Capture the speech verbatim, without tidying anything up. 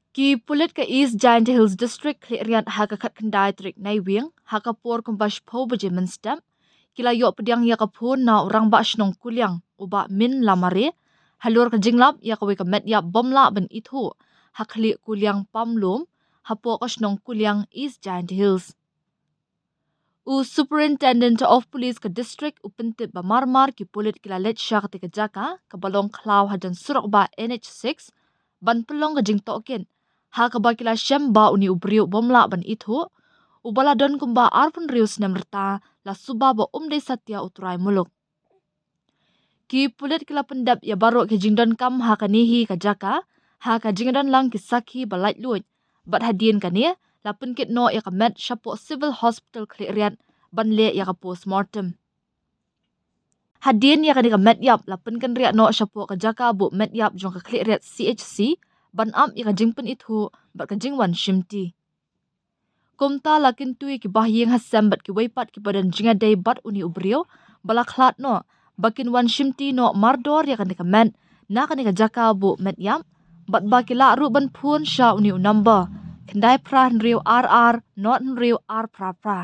Ki pulit ka East Jaintia Hills District Khliehriat ha ka khatkhyndai tarik Naiwieng, ha ka por kumba shiphew baje mynstep, ki la ïoh pdiang ïa ka phone na u rangbah shnong Kuliang, u Bah Min Lamare, halor ka jinglap ïa kawei ka met ïap bym lah ban ithuh ha khlieh Kuliang Pamlum, hapoh ka shnong Kuliang, East Jaintia Hills. U Superintendent of Police ka district u pyntip ba marmar ki pulit ki la leit sha katei ka jaka, kaba long khlaw hajan surok bah N H six, ban pynlong ka jingtohkit, ha kaba ki la shem ba une u briew bym lah ban ithuh, uba la don kumba arphew hynriew snem rta, la suba ba um dei satia u trai muluk. Ki pulit ki la pyndep ïa baroh ki jingdonkam ha kane hi ka jaka, ha ka jingdon lang ki sakhi ba laitluid. Bad hadien kane, la pynkit noh ïa ka met shapoh Civil Hospital Khliehriat, ban leh ïa ka postmortem. Hadien ïa kane ka met ïap, la pynkynriah noh shapoh ka jaka buh met ïap jong ka Khliehriat C H C, ban ap ïa ka jingpynithuh bad ka jingwan shimti. Kumta la kyntu ïa ki bahaïing hasem bad kiwei pat kiba don jingïadei bad une u briew, ba la khlad noh, ba kin wan shimti noh mardor ïa kane ka met na kane ka jaka buh met ïap, bad ba ki lah ruh ban phone sha une u number, khyndai phra hynriew ar ar, nod hynriew ar phra phra.